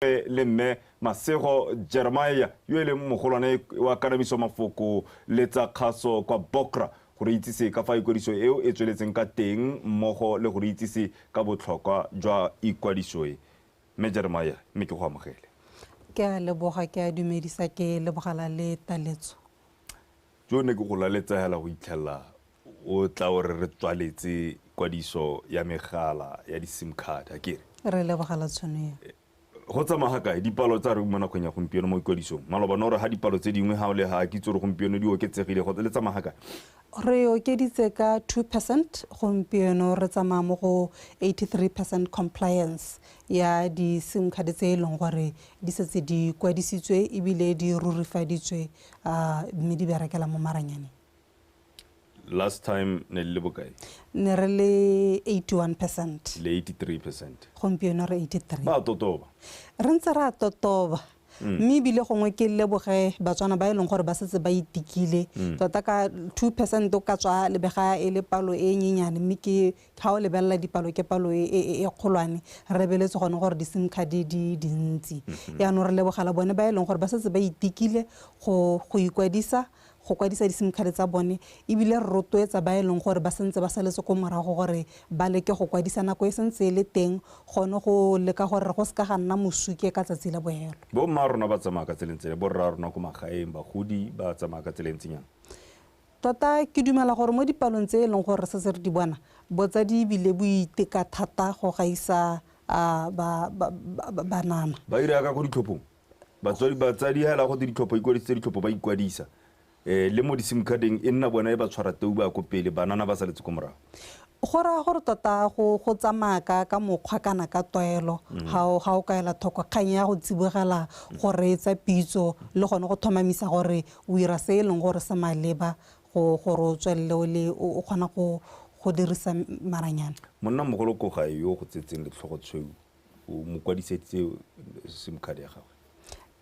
Le Mme Masego Jeremiah yo e leng mogolwane wa kanamiso mafoko le tsa kgaso kwa BOCRA go re itsise ka fa ikwadiso eo e tsweletseng ka teng mmogo le go re itsise ka botlhokwa jwa ikwadiso e. Mme Jeremiah, mme ke go amogele. Ke a leboga, ke a dumedisa, ke lebogela le taletso. Jo ne ke go laletsa hela go itlhela o tla o re re tswaletse kwadiso ya megala ya di-SIM card, a kere? Re lebogela tshono eo. Go tsamaya ga kae dipalo tsa re mo nakong ya gompieno mo ikwadisong? Maloba no re ga dipalo tse dingwe ga o le ga ke itse gore gompieno di oketsegile go le tsamaya ga kae? Re okeditse ka 2%, gompieno re tsamaya mo go 83% compliance ya di-SIM card tse e leng gore di setse di kwadisitswe ebile di rurifaditswe, mme di berekela mo maranyaneng. Last time ne le le bokae? Ne re le 81%. Le 83%. Gompieno re 83. Ba totoba. Re ntse ra totoba. Mme ebile gongwe ke leboge Batswana ba e leng gore ba setse ba itikile. Tota ka 2% o ka tswa lebega e le palo e nyenyane, mme ke ga o lebelela dipalo ke palo e kgolwane. Re lebeletse gone gore di-SIM card di dintsi. Jaanong re lebogela bone ba e leng gore ba setse ba itikile go ikwadisa, go kwadisa di-SIM card tsa bone, ebile re rotloetsa ba e leng gore ba santse ba saletse ko morago gore ba leke go kwadisa nako e santse e le teng, gone go leka gore go seka ga nna mosuke ka tsatsi la bohelo. Bo mma rona ba tsamaya ka tseleng tsele, bo rra rona ko magaeng, bagodi ba tsamaya ka tseleng tsenyana. Tota ke dumela gore mo dipalong tse e leng gore re setse re di bona, botsadi ebile bo iteka thata go gaisa banana. Ba ira ka ko ditlhophong? Batswadi, batsadi hela go ditlhopho, ikwadisitse ditlhopho, ba ikwadisa. Le mo di-SIM card-eng e nna bona e ba tshwara teu ba ko pele, banana ba saletse ko morago. Go raya gore tota go tsamaya ka mokgwa kana ka tlwaelo, ga o kaela thoko kgang ya go tsibogela go reetsa pitso le gone go tlhomamisa gore o ira se e leng gore se maleba gore o tswelele o le o kgona go dirisa maranyane. Monna mogolo ko gae yo go tsetseng letlhogo tshweu, o mo kwadiseditse SIM card ya gagwe?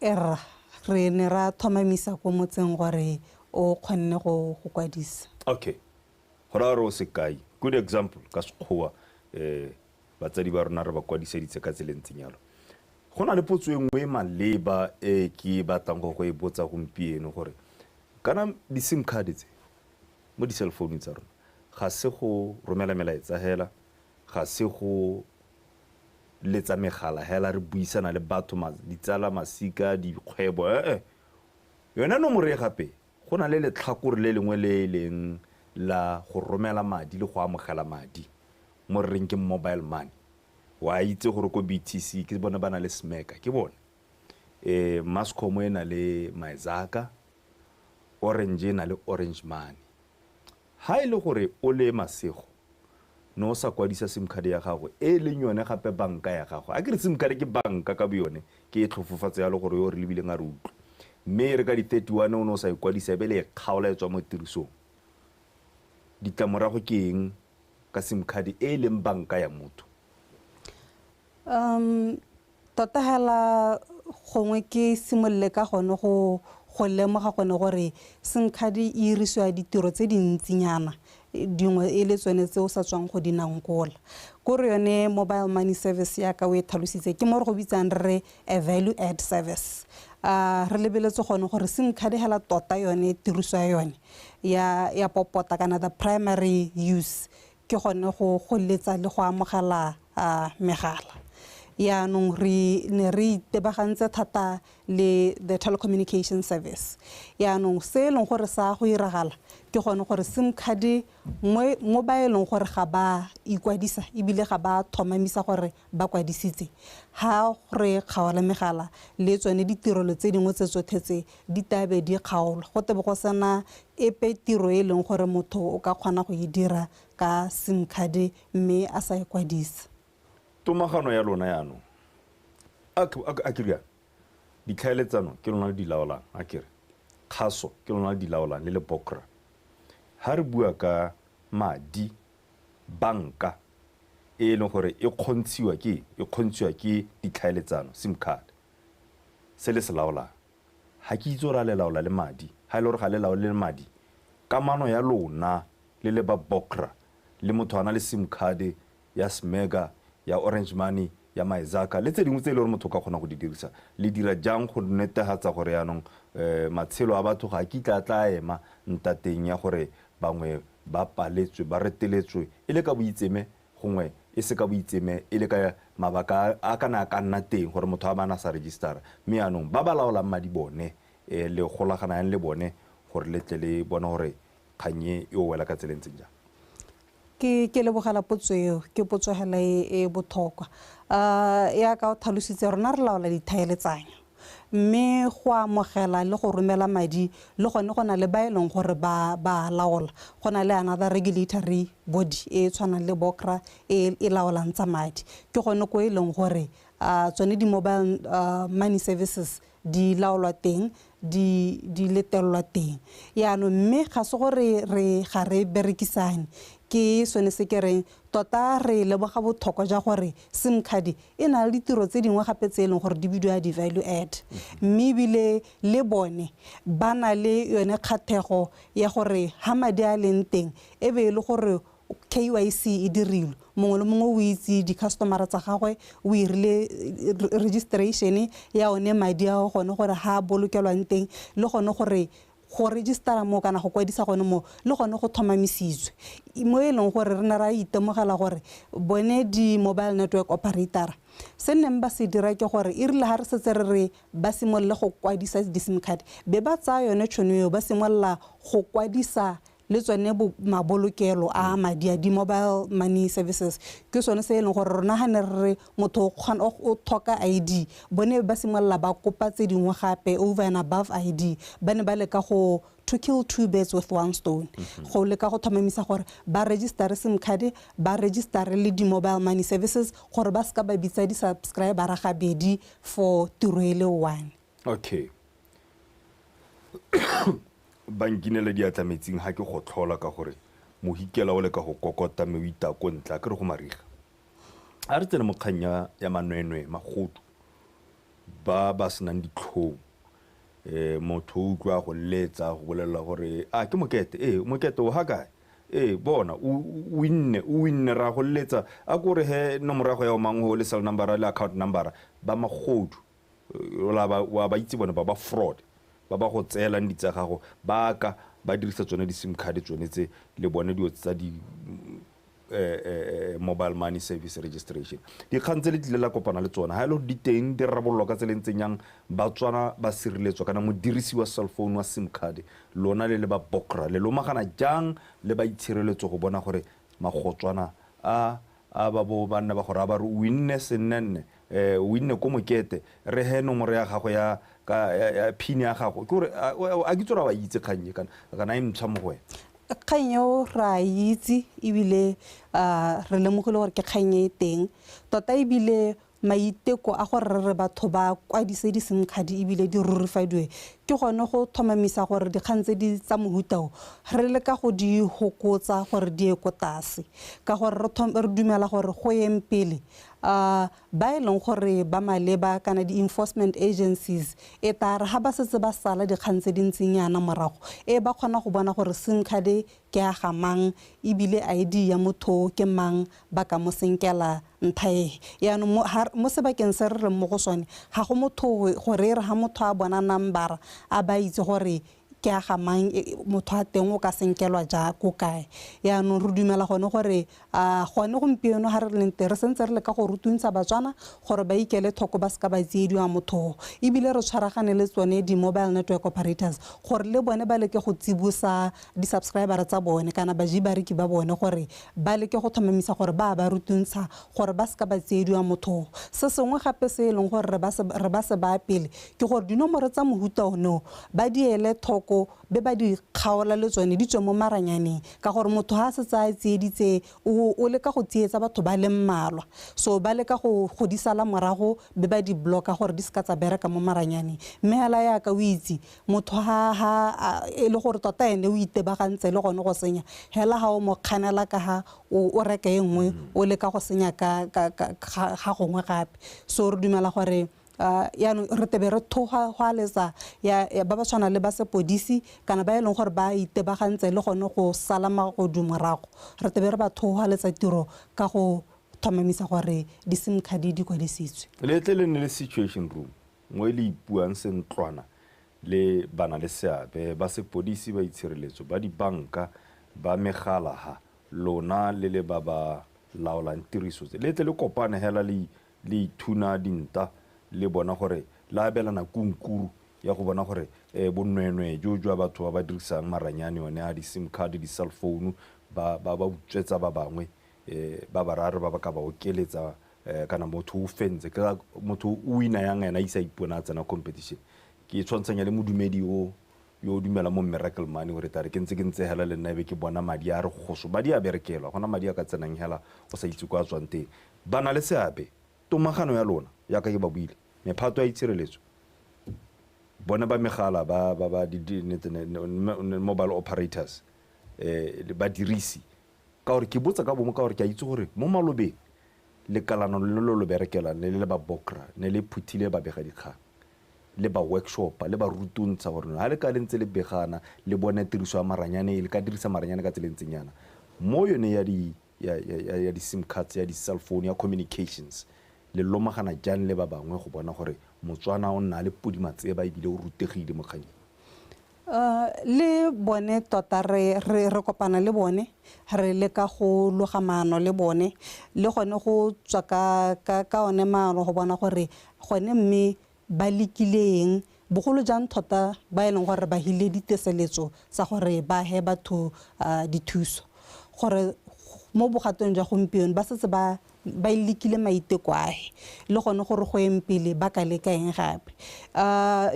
Erra, re ne ra tlhomamisa ko motseng gore o kgonne go kwadisa. Okay, go raya gore o sekai, good example ka Sekgowa, batsadi ba rona re ba kwadiseditse ka tsela e ntseng jalo. Go na le potso e nngwe e maleba e ke batlang go e botsa gompieno gore kana di-SIM card tse mo di-cell phone tsa rona ga se go romela melaetsa hela, ga se go letsa megala hela re buisana le batho, ditsala, masika, dikgwebo, Yone nomoro e gape go na le letlhakore le lengwe le e leng la go romela madi le go amogela madi mo re reng ke mobile money. Wa itse gore ko BTC ke bone ba na le Smeka, ke bone. Mascom e na le Maezaka, Orange e na le Orange Money. Ha e le gore o le Masego no sa kwadisa SIM card ya gago e leng yone gape banka ya gago, a ke re SIM card ke banka ka boyone, ke e tlhofofatse yalo gore yo re lebileng a re utlwe, mme e re ka di 31 o ne o sa ikwadisa e be le e kgaola e tswa mo tirisong, ditlamorago ke eng ka SIM card e leng banka ya motho? Tota hela gongwe ke simolole ka gone go lemoga gone gore SIM card e irisiwa ditiro tse dintsinyana, dingwe e le tsone tse o sa tswang go di nankola. Kore yone mobile money service ya ka o e tlhalositse ke mo re go bitsang re re a value add service. Re lebeletse gone gore SIM card hela tota yone tiriso ya yone ya popota kana the primary use ke gone go letsa le go amogela megala. Yaanong re ne re itebagantse thata le the telecommunication service. Yaanong se e leng gore sa go iragala ke gone gore SIM card mo ba e leng gore ga ba ikwadisa ebile ga ba tlhomamisa gore ba kwadisitse, ha re kgaola megala le tsone ditirelo tse dingwe tse tsotlhe tse di tlabe di kgaolwa, go tebe go sena epe tiro e leng gore motho o ka kgona go e dira ka SIM card mme a sa e kwadisa. Tomagano ya lona yaanong, a ke riana, ditlhaeletsano ke lona le di laolang, a ke re kgaso ke lona le di laolang le le BOCRA. Ha re bua ka madi, banka e leng gore e kgontshiwa ke, e kgontshiwa ke ditlhaeletsano, SIM card, se le se laolang, ha ke itse gore a le laola le madi, ha e le gore ga le laole le madi, kamano ya lona le le ba BOCRA le motho a na le SIM card ya Smega, ya Orange Money, ya maezaka le tse dingwe tse e le gore motho o ka kgona go di dirisa. Le dira jang go netefatsa gore yaanong matshelo a batho ga a kitla a tla ema ntateng ya gore bangwe ba paletswe, ba reteletswe e le ka boitseme, gongwe e se ka boitseme, e le ka mabaka a kana a ka nna teng gore motho a bana sa registera, mme yaanong ba ba laolang madi bone le golagana yang le bone gore le tle le bone gore kgang e e o wela ka tsela e ntseng jang? Ke lebogela potso eo, ke potso hela e botlhokwa. Ya ka o tlhalositse, rona re laola dithaeletsanyo, mme go amogela le go romela madi le gone go na le ba e leng gore ba laola. Go na le another regulatory body e e tshwanang le BOCRA e e laolang tsa madi. Ke gone ko e leng gore tsone di-mobile money services di laolwa teng, di letelelwa teng. Yaanong mme ga se gore re ga re berekisane, ke sone se ke reng tota re leboga botlhokwa jwa gore SIM card e na le ditiro tse dingwe gape tse e leng gore di bidiwa di-value add, mme ebile le bone ba na le yone kgathego ya gore ha madi a leng teng e be e le gore KYC e dirilwe, mongwe le mongwe o itse di-customera tsa gagwe, o irile registration ya one madi ao gone gore ha a bolokelwang teng, le gone gore go registera mo kana go kwadisa gone mo le gone go tlhomamisitswe. Mo e leng gore re ne ra itemogela gore bone di-mobile network operator se nneng ba se dira ke gore e rile ha re setse re re ba simolole go kwadisa di-SIM card, be ba tsaya yone tšhono eo ba simolola go kwadisa le tsone mabolokelo a madi a di-mobile money services. Ke sone se e leng gore rona ga ne re re motho o tlhoka ID, bone ba simolola ba kopa tse dingwe gape over and above ID. Ba ne ba leka go to kill two birds with one stone, go leka go tlhomamisa gore ba register SIM card, ba register le di-mobile money services gore ba seka ba bitsa di-subscribera gabedi for tiro e le one. Okay, ba nkinele diatla metsing ga ke go tlhola ka gore mohikela o le ka go kokota mme o ita ko ntle, a ke re go mariga. A re tsene mo kgang ya manwenwe, magodu ba ba senang ditlhong. Motho o utlwa go letsa go bolelela gore a ke mokete, mokete o ha kae, bona o winne, o winne, ra go letsa a kore he nomoro ya go ya o mang ho le cell number le account number. Ba magodu wa ba itse bone, ba ba fraud, ba ba go tseelang ditsa gago, ba ka ba dirisa tsone di-SIM card tsone tse le bone dilo tsa di mobile money service registration. Dikgang tse le tlile la kopana le tsona, ha e le gore di teng di rarabololwa ka tsela e ntseng yang, Batswana ba sireletswa kana modirisi wa cell phone wa SIM card lona le le ba BOCRA le lomagana jang le ba itshireletso go bona gore magotswana a ba bo ba nna ba gore a ba re o winne sennenne, o winne ko mokete, re he nomoro ya gago ya ka ya PIN ya gago, ke gore a ke tsora wa itse kgang e kana e ntšha mo go wena? Kgang eo re a itse ebile re lemogile gore ke kgang e teng tota, ebile maiteko a gore re re batho ba kwadise di-SIM card ebile di rurifadiwe ke gone go tlhomamisa gore dikgang tse di tsa mohuta o re leka go di hokotsa gore di ye ko tlase, ka gore re dumela gore go yeng pele ba e leng gore ba maleba kana di-enforcement agencies e tla re ha ba setse ba sala dikgang tse di ntseng yana morago, e ba kgona go bona gore SIM card ke ya ga mang ebile ID ya motho ke mang, ba ka mo senkela ntlha e. Yaanong mo sebakeng se re reng mo go sone ga go motho gore e re ha motho a bona number a ba itse gore ke a ga mang, motho a teng o ka senkelwa ja ko kae. Yaanong re dumela gone gore gone gompieno ha re leng teng re sentse re leka go rutuntsha Batswana gore ba ikele thoko ba seka ba tsiediwa motho, ebile re tshwaragane le tsone di-mobile network operators gore le bone ba leke go tsibosa di-subscriber tsa bone kana bajibareki ba bone gore ba leke go tlhomamisa gore ba ba rutuntsha gore ba seka ba tsiediwa motho. Se sengwe gape se e leng gore re ba se baya pele ke gore dinomoro tsa mohuta ono ba di ele thoko be ba di kgaola le tsone di tswe mo maranyaneng, ka gore motho ha a setse a tsieditse o leka go tsietsa batho ba le mmalwa, so ba leka go di sala morago be ba di blocka gore di seka tsa bereka mo maranyaneng. Mme hela yaka o itse motho ha e le gore tota ene o itebagantse le gone go senya, hela ha o mo kganela ka ha o reka e nngwe o leka go senya ga gongwe gape. So re dumela gore yaanong re tebe re thogaletsa ya ba ba tshwana le ba sepodisi kana ba e leng gore ba itebagantse le gone go sala magodu morago, re tebe re ba thogaletsa tiro ka go tlhomamisa gore di-sim card di kwadisitswe. Le tle le nne le situation room mo e le ipuang sentlwana le bana le seabe ba sepodisi, ba itshireletso, ba dibanka, ba megala, ha lona le le ba ba laolang tiriso tse, le tle le kopane hela le ithuna dinta le bona gore la abelana kunkuru ya go bona gore bonweenwee jo jwa batho ba ba dirisang maranyane one a di-sim card, di-cell phone, ba ba utswetsa ba bangwe, ba bararo ba ba ka ba okeletsa, kana motho o fentse ka motho o wina yang ena isa ipona a tsena competition. Ke tshwantshanya le modumedi o yo o dumela mo miracle money gore tare ke ntse hela le nna ebe ke bona madi a re goso, madi a berekelwa, gona madi a ka tsenang hela o sa itse kwa tswang teng. Ba na le seabe tomagano ya lona yaka ke ba buile mephato ya itshireletso, bone ba megala ba ba ba di mobile operators, badirisi, ka gore ke botsa ka bomo ka gore ke a itse gore mo malobeng lekalano le lo lo berekelang le le ba bokra ne le phuthile ba bega dikgang le ba workshop le ba rutuntsha gore ha le ka le ntse le begana le bone tiriso ya maranyane, le ka dirisa maranyane ka tsela e ntseng yana mo yone ya di ya di sim cards, ya di cell phone, ya communications, le lomagana jang le ba bangwe go bona gore Motswana o nna le podi matseba ebile o rutegile mo kganyeng? Le bone tota re kopana le bone, re leka go loga maano le bone, le gone go tswa ka one maano go bona gore gone mme ba lekileng bogolo jang tota ba e leng gore ba hile diteseletso tsa gore ba he batho dithuso, gore mo bogatong jwa gompieno ba setse ba lekile maiteko ahe le gone gore go eng pele ba ka leka eng gape.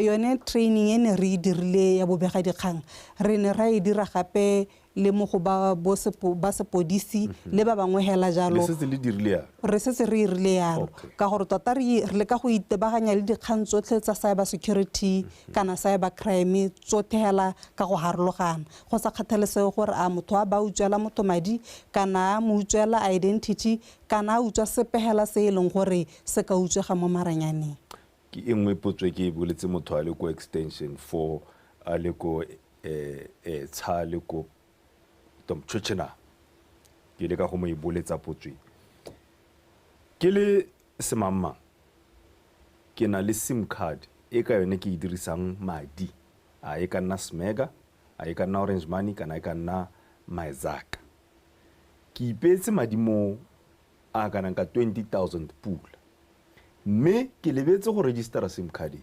Yone training e ne re e dirile ya bobegadikgang re ne ra e dira gape le mo go ba sepodisi le ba bangwe hela jalo. Le setse le dirile yalo? Re setse re irile yalo ka gore tota re leka go itebaganya le dikgang tsotlhe tsa cyber security kana cyber crime tsotlhe hela ka go harologana, go sa kgathalesege gore a motho a ba utswela motho madi kana a mo utswela identity kana a utswa sepe hela se e leng gore se ka utswega mo maranyaneng. Ke e nngwe potso e ke e boletse motho a le ko extension 4, a le ko tsha le ko Tomchochena, ke le ka go mo e boletsa potso. Ke le semamma ke na le sim card e ka yone ke e dirisang madi, a e ka nna Smega, a e ka nna Orange Money, kana e ka nna Myzaka. Ke ipeetse madi mo a kanang ka 20,000 pula, mme ke lebetse go registera sim card e.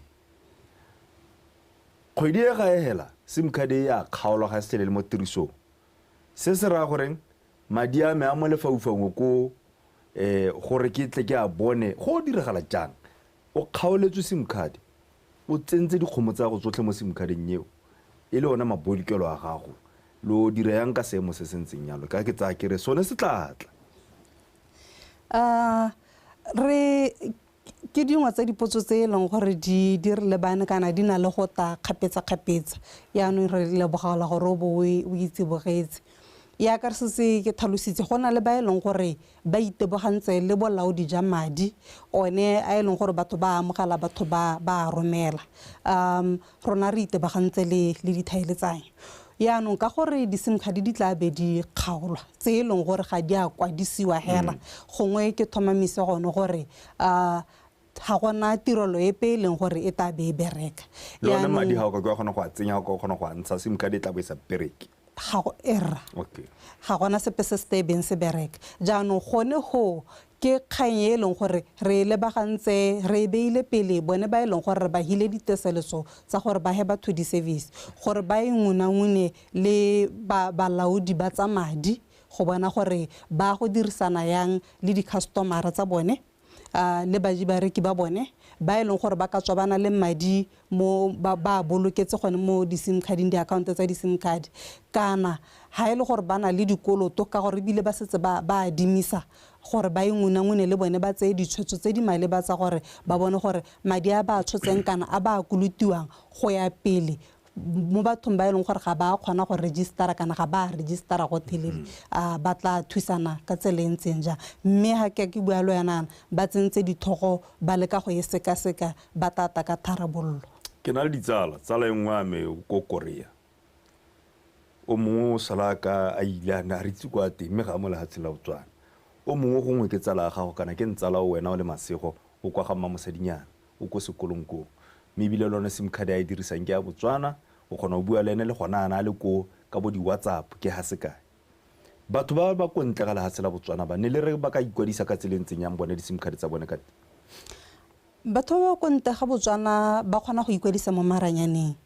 Kgwedi e ga e hela sim card e ya kgaolwa ga se le mo tirisong. Se se raya goreng madi a me a mo lefaufaung ko gore ke tle ke a bone go diragala jang. O kgaoletswe sim card, o tsentse dikgomo tsa go tsotlhe mo sim cardeng eo e le ona mabolokelo a gago, lo dira yang ka seemo se se ntseng jalo? Ka ke tsaya kere sone se tla tla. Re ke dingwe tsa dipotso tse e leng gore di re lebane kana di na le go ta kgapetsa-kgapetsa, yaanong re lebogela gore o bo o itsebogetse. Ya ka re setse ke tlhalositse go na le ba e leng gore ba itebogantse le bolaodi ja madi one a e leng gore batho ba amogela, batho ba a romela. Rona re itebagantse le dithaeletsanyo. Yaanong ka gore di-sim card di tla be di kgaolwa tse e leng gore ga di a kwadisiwa hela, gongwe ke tlhomamise gone gore ga gona tirelo epe e leng gore e tla be e bereka. Le one madi ga o ka kgona go a tsenya, ga o ka kgona go a ntsha, sim card e tla bo e sa bereke. Ga go erra. Ga gona sepe se se beng se bereka. Jaanong gone go ke kgang e leng gore re lebagantse, re beile pele bone ba e leng gore re ba hile diteseletso tsa gore ba he batho di-service, gore ba e ngunangune le balaodi ba tsa madi go bona gore ba go dirisana yang le di-customera tsa bone, le baji bareki ba bone ba e leng gore ba ka tswa ba na le madi mo ba boloketse gone mo di-sim carding, di-account tsa di-sim card, kana ha e le gore ba na le dikoloto ka gore ebile ba setse ba adimisa gore ba e ngunangune le bone ba tseye ditshwetso tse di maleba tsa gore ba bone gore madi a ba a tshotseng kana a ba a kolotiwang go ya pele mo bathong ba e leng gore ga ba kgona go registera kana ga ba registera gotlhelele, ba tla thusana ka tsela e ntseng jang. Mme ga ke bua le wena ba tsentse dithogo ba leka go e sekaseka, ba tata ka tharabololo. Ke na le ditsala, tsala e nngwe ya me ko Korea, o mongwe o sala ka a ile a ne a re itse kwa teng mme ga a mo lefatsheng la Botswana. O mongwe gongwe ke tsala ya gago kana ke ntsala o wena o le Masego, o kwa ga mmamosadinyana, o ko sekolong koo, mme ebile le yone sim card a e dirisang ke ya Botswana, o kgona go bua le ene le gona ana a le koo ka bo di-WhatsApp. Ke ga sekae, batho ba ba ko ntle ga lehatshe la Botswana ba ne le re ba ka ikwadisa ka tsela e ntseng yang bone di-sim card tsa bone ka teng? Batho ba ba ko ntle ga Botswana ba kgona go ikwadisa mo maranyaneng.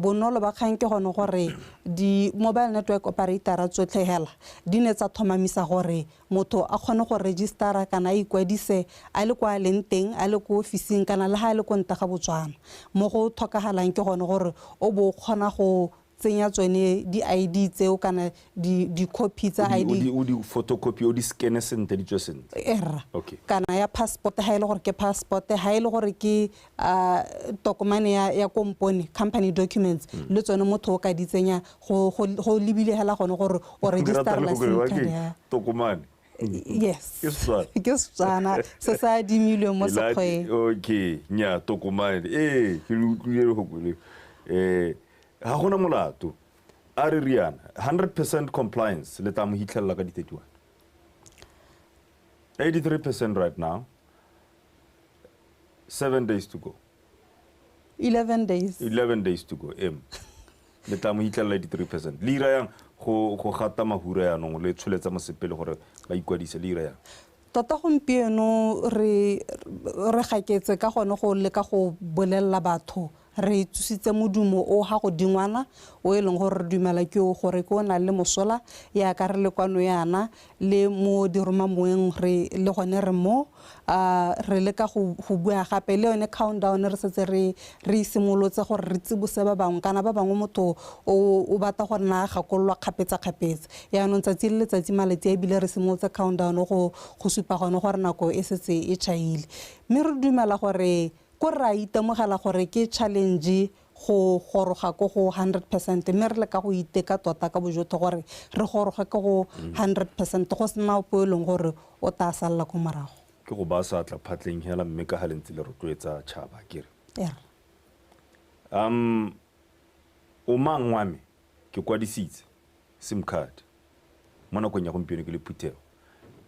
Bonolo ba kgang ke gone gore di-mobile network operator tsotlhe hela di ne tsa tlhomamisa gore motho a kgone go registera kana a ikwadise a le kwa a leng teng, a le ko ofising kana le ga a le ko ntle ga Botswana. Mo go tlhokagalang ke gone gore o bo o kgona go tsenya tsone di-ID tseo kana di-copy tsa ID. O di photocopy, o di scan sentle, di tswe sentle. Erra. Okay. Kana ya passport ha e le gore ke passport, ha e le gore ke tokomane ya kompone, company documents, le tsone motho o ka di tsenya go lebile hela gone gore o register la SIM card ya tokomane. Yes. Ke Setswana. Ke Setswana se se adimilweng mo sekgweng. Okay, nya tokomane. Ke utlwile le go le. Ga gona molato. A re riana 100% compliance le tla mo hitlhelela ka di 31. 83% right now. 7 days to go. 11 days. 11 days to go. M. Le tla mo hitlhelela 83%. Le ira yang go gata mahura yanong le tsholetsa mosepele gore ba ikwadise, le ira yang? Tota gompieno re gaketse ka gone go leka go bolelela batho, re tsositse modumo o ga godingwana o e leng gore re dumela ke o gore ke o nang le mosola, yaka re le kwano yana le mo diromamoeng re le gone re mo re leka go bua gape le yone countdown re setse re simolotse gore re tsibose ba bangwe kana ba bangwe motho o batla go nna gakololwa kgapetsa-kgapetsa. Yaanong tsatsi le letsatsi malatsi a ebile re simolotse countdown go supa gone gore nako e setse e tšhaile, mme re dumela gore ko re a itemogela gore ke challenge go goroga ko go 100%, mme re leka go iteka tota ka bojotlhe gore re goroge ko go 100% go sena ope o e leng gore o tla salla ko morago. Ke go ba sa tla phatleng hela mme ka ga le ntse le rotloetsa tšhaba ke re. O mang wa me ke kwadisitse SIM card mo nakong ya gompieno ke le phuthego,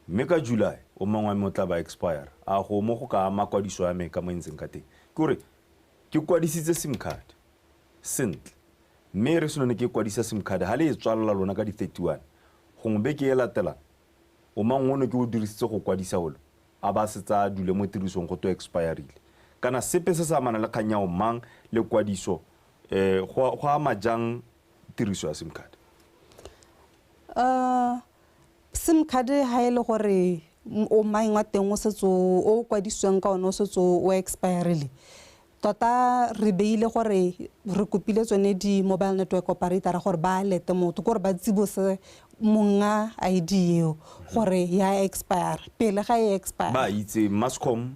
mme ka July o mangwe wa me o tla ba expire, a go mo go ka ama kwadiso ya me ka mo e ntseng ka teng? Ke gore ke kwadisitse SIM card sentle, mme re seno ne ke kwadisa SIM card ha le e tswalela lona ka di 31, gongwe beke e latelang o mangwe ono ke o dirisitse go kwadisa olo a ba setse a dule mo tirisong go to expireile, kana sepe se se amana le kgang ya o mang le kwadiso, go ama jang tiriso ya SIM card? SIM card ha e le gore o mang wa teng o setse o kwadisiwang ka one o setse o expireile, tota re beile gore re kopile tsone di-mobile network operator gore ba alerte motho, gore ba tsibose monga ID eo gore ya expire pele ga e expire. Ba itse Mascom,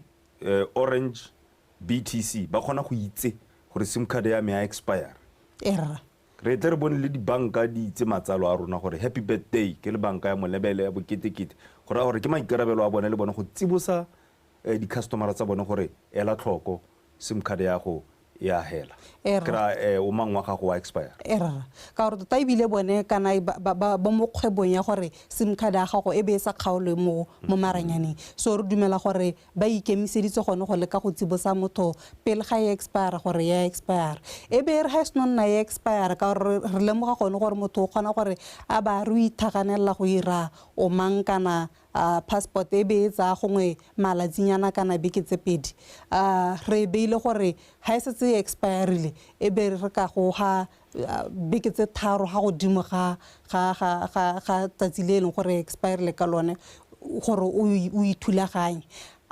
Orange, BTC ba kgona go itse gore SIM card ya me ya expire. Erra. Re tle re bone le dibanka di itse matsalo a rona gore happy birthday ke le banka ya molebele ya boketekete, go raya gore ke maikarabelo a bone le bone go tsibosa di-customera tsa bone gore ela tlhoko SIM card ya go ya hela. Erra. Ke ra, o mang wa gago wa expire. Erra. Ka gore tota ebile bone kana ba mo kgwebong ya gore SIM card ya gago e be e sa kgaolwe mo maranyaneng. So re dumela gore ba ikemiseditse gone go leka go tsibosa motho pele ga e expire gore ya expire. E be e re ga e seno nna e expire, ka gore re lemoga gone gore motho o kgona gore a ba re o ithaganelela go ira o mang kana passport e be e tsaya gongwe malatsinyana kana beke tse pedi. Re beile gore ga e setse e expireile e be re ka go ga beke tse tharo ga godimo ga tsatsi le e leng gore e expireile ka lone gore o ithulaganye.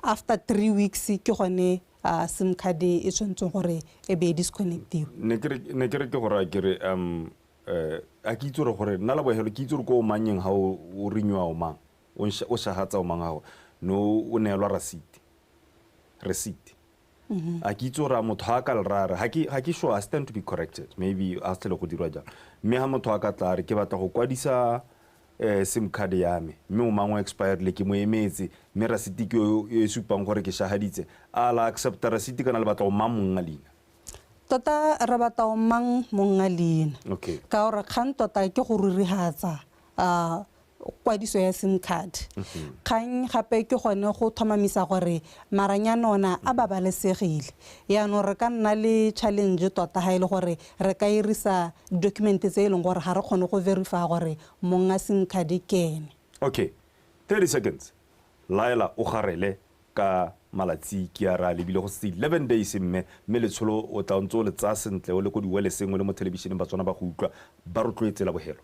After 3 weeks ke gone SIM card e tshwanetseng gore e be e disconnectiwe. Ne ke re ke go raya ke re, a ke itse gore nna la bohelo ke itse gore ko o manyeng ga o renewa o mang, o shagatsa o mang gago, no o neelwa receipt. A ke itse gore a motho ha a ka le raya re, ha ke sure, I stand to be corrected, maybe a se tlhole go dirwa jalo, mme ha motho a ka tla re ke batla go kwadisa SIM card ya me, mme o mangwe expired le ke mo emetse, mme receipt ke e supang gore ke shagaditse, a la accepta receipt kana le batla o mang monga leina? Tota re batla o mang monga leina. Okay. Ka gore kgang tota ke go rurihatsa, kwadiso ya SIM card. Kgang gape ke gone go tlhomamisa gore maranyane ona a babalesegile. Yaanong re ka nna le challenge tota ga e le gore re ka irisa document tse e leng gore ga re kgone go verify gore monga SIM card ke ene. Okay, 30 seconds. Laela o garele ka malatsi ke a ra lebile go setse 11 days, mme letsholo o tla ntse o le tsaya sentle o le ko diweleseng o le mo thelebišeneng, Batswana ba go utlwa, ba rotloetse la bogelo.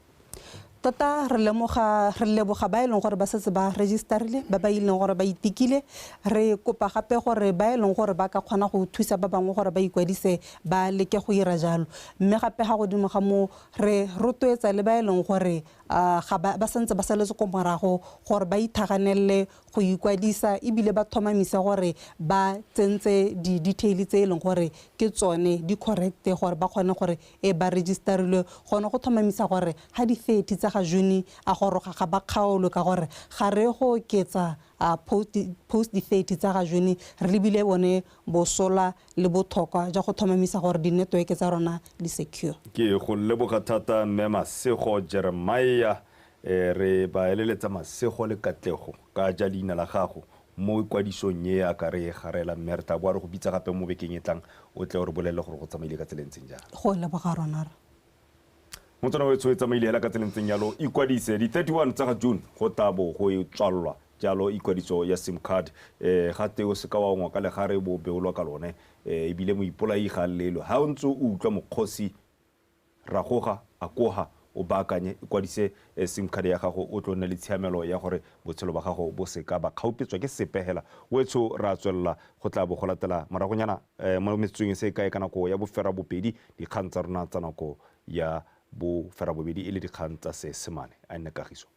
Tota re leboga ba e leng gore ba setse ba registerile, ba ba ileng gore ba itikile. Re kopa gape gore ba e leng gore ba ka kgona go thusa ba bangwe gore ba ikwadise, ba leke go ira jalo. Mme gape ga godimo ga moo re rotloetsa le ba e leng gore ga ba santse ba saletse ko morago gore ba ithaganelle go ikwadisa, ebile ba tlhomamise gore ba tsentse di-detail tse e leng gore ke tsone di correct gore ba kgone gore e ba registerilwe, gone go tlhomamisa gore ga di-30 tsa ga June a goroga ga ba kgaolwe, ka gore ga re go oketsa post di-30 tsa ga June re lebile bone bosola le botlhokwa jwa go tlhomamisa gore di-network tsa rona di secure. Ke go leboga thata mme Masego Jeremiah, re ba eleletsa masego le katlego ka ja leina la gago mo ikwadisong e a ka re garela, mme re tla boa re go bitsa gape mo bekeng e tlang o tle o re bolelele gore go tsamaile ka tsela e ntseng jang. Go leboga rona re. Motswana wetsho e tsamaile hela ka tsela e ntseng jalo, ikwadise di 31 tsa ga June go tla bo go e tswalelwa jalo ikwadiso ya SIM card. Gate o seka wa ngwa ka legare bo beolwa ka lone, ebile moipolai ga lelo ha o ntse o utlwa mokgosi ragoga akoga o baakanye, ikwadise SIM card ya gago, o tlo nne le tshiamelo ya gore botshelo ba gago bo seka ba kgaupetswa ke sepe hela. Wetsho ra tswelela go tla bo go latela moragonyana mo metsotsong e se kae ka nako ya 2:30 dikgang tsa rona tsa nako ya 2:30 e le dikgang tsa Seesemane. A nne kagiso.